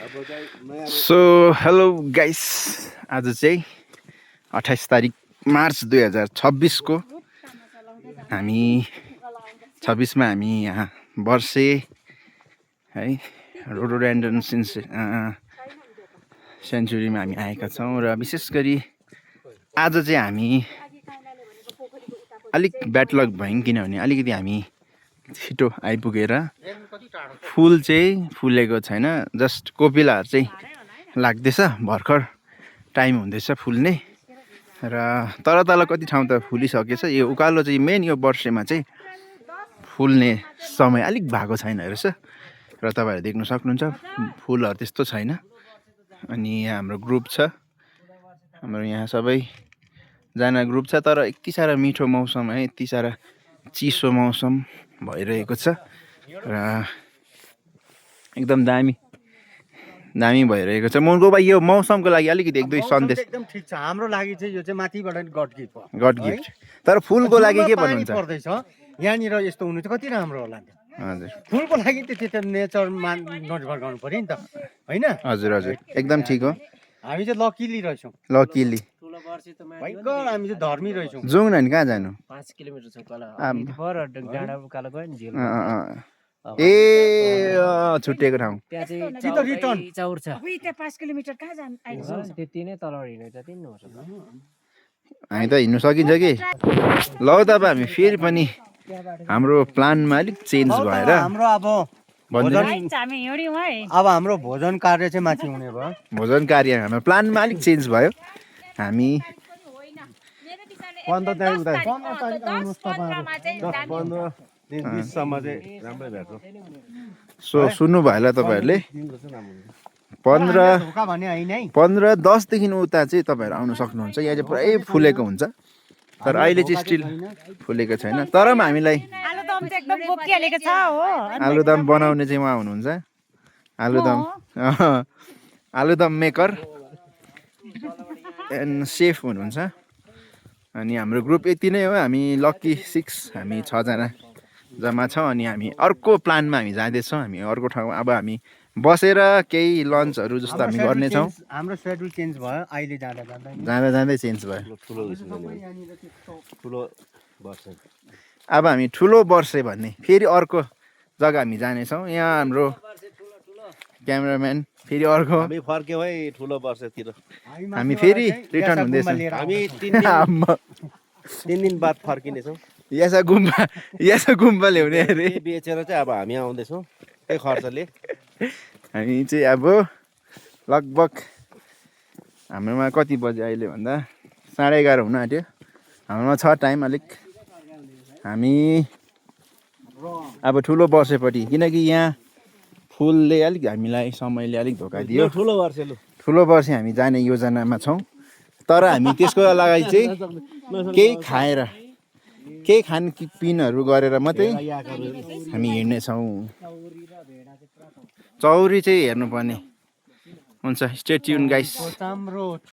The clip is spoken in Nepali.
सो हेलो गाइस, आज चाहिँ 28 तारिक मार्च 2026 को हामी 26 मा हामी यहाँ वर्षे है रोडोडेन्ड्रन सेन्चुरीमा हामी आएका छौँ र विशेष गरी आज चाहिँ हामी अलिक ब्याड लक भयौँ किनभने अलिकति हामी छिटो आइपुगेर फुल चाहिँ फुलेको छैन, जस्ट कोपिलाहरू चाहिँ लाग्दैछ, भर्खर टाइम हुँदैछ फुल्ने र तल तल कति ठाउँ त फुलिसकेछ। यो उकालो चाहिँ मेन यो वर्षेमा चाहिँ फुल्ने समय अलिक भएको छैन रहेछ र तपाईँहरू देख्न सक्नुहुन्छ फुलहरू त्यस्तो छैन। अनि यहाँ हाम्रो ग्रुप छ, हाम्रो यहाँ सबैजना ग्रुप छ, तर यति साह्रो मिठो मौसम है, यति साह्रो चिसो मौसम भइरहेको छ र एकदम दामी भइरहेको छ। मनको भाइ यो मौसमको लागि अलिकति एक दुई सन्देश। एकदम ठिक छ, हाम्रो लागि चाहिँ यो चाहिँ माथिबाट गड गिफ्ट हो, गड गिफ्ट। तर फुलको लागि के भन्नुहुन्छ? पर्दैछ यहाँनिर यस्तो हुनु चाहिँ कति राम्रो होला नि। हजुर, फुलको लागि त त्यो नेचरमा नोट गर्नु पर्यो नि त, हैन? हजुर हजुर, एकदम ठिक हो। हामी चाहिँ लकिली रहेछौँ, लकिली भयङ्कर हामी चाहिँ धर्मी रहेछौँ। जाउँ न, कहाँ जानु? 5 किलोमिटर छ तल डाँडा उकालो गयो नि झिल ए छुट्टिएको ठाउँ त्यहाँ चाहिँ कि त रिटर्न चौर छ। अबे त्यहाँ 5 किलोमिटर कहाँ जानु आइपुग्छ? त्यति नै तल हिँड्नु जति नै हुन्छ। हामी त हिँड्नु सकिन्छ कि। ल तपाईँ हामी फेरि पनि हाम्रो प्लानमा अलिक चेन्ज भएर हाम्रो अब भोजन हामी हिँड्यौँ है। अब हाम्रो भोजन कार्य चाहिँ माथि हुने भयो। कार्य हाम्रो प्लानमा अलिक चेन्ज भयो। हामी 15 तारिक उता सो सुन्नु भयो होला तपाईँहरूले, 15-10 देखि उता चाहिँ तपाईँहरू आउनु सक्नुहुन्छ। यहाँ चाहिँ पुरै फुलेको हुन्छ, तर अहिले चाहिँ स्टिल फुलेको छैन। तर पनि हामीलाई आलुदम चाहिँ एकदम बोकिहालेको छ हो। आलुदम बनाउने चाहिँ उहाँ हुनुहुन्छ, आलुदम मेकर एन्ड सेफ हुनुहुन्छ। अनि हाम्रो ग्रुप यति नै हो, हामी लकी 6, हामी 6 जना जम्मा छौँ। अनि हामी अर्को प्लानमा हामी जाँदैछौँ, हामी अर्को ठाउँ। अब हामी बसेर केही लन्चहरू जस्तो हामी गर्नेछौँ। हाम्रो सेड्युल चेन्ज भयो अहिले जाँदै चेन्ज भयो। अब हामी ठुलो वर्षे भन्ने फेरि अर्को जग्गा हामी जानेछौँ। यहाँ हाम्रो क्यामेराम्यान फेरि अर्को हामी फर्क्यौँ है ठुलो वर्षतिर। हामी फेरि रिटर्न हुँदैछौँ। हामी 3 दिन बाद फर्किनेछौँ। यासा गुम्बा ल्याउने अरे बेचेर चाहिँ अब हामी आउँदैछौँ त्यही खर्चले। हामी चाहिँ अब लगभग हाम्रोमा कति बजे अहिले भन्दा 11:30 हुन आँट्यो। हाम्रोमा छ टाइम अलिक। हामी अब ठुलो वर्षेपट्टि, किनकि यहाँ फुलले अलिक हामीलाई समयले अलिक धोका दियो। ठुलो वर्षे हामी जाने योजनामा छौँ, तर हामी त्यसको लागि चाहिँ केही खाएर केही खानपिनहरू गरेर मात्रै हामी हिँड्नेछौँ। चौरी चाहिँ हेर्नुपर्ने हुन्छ। Stay tune guys. हाम्रो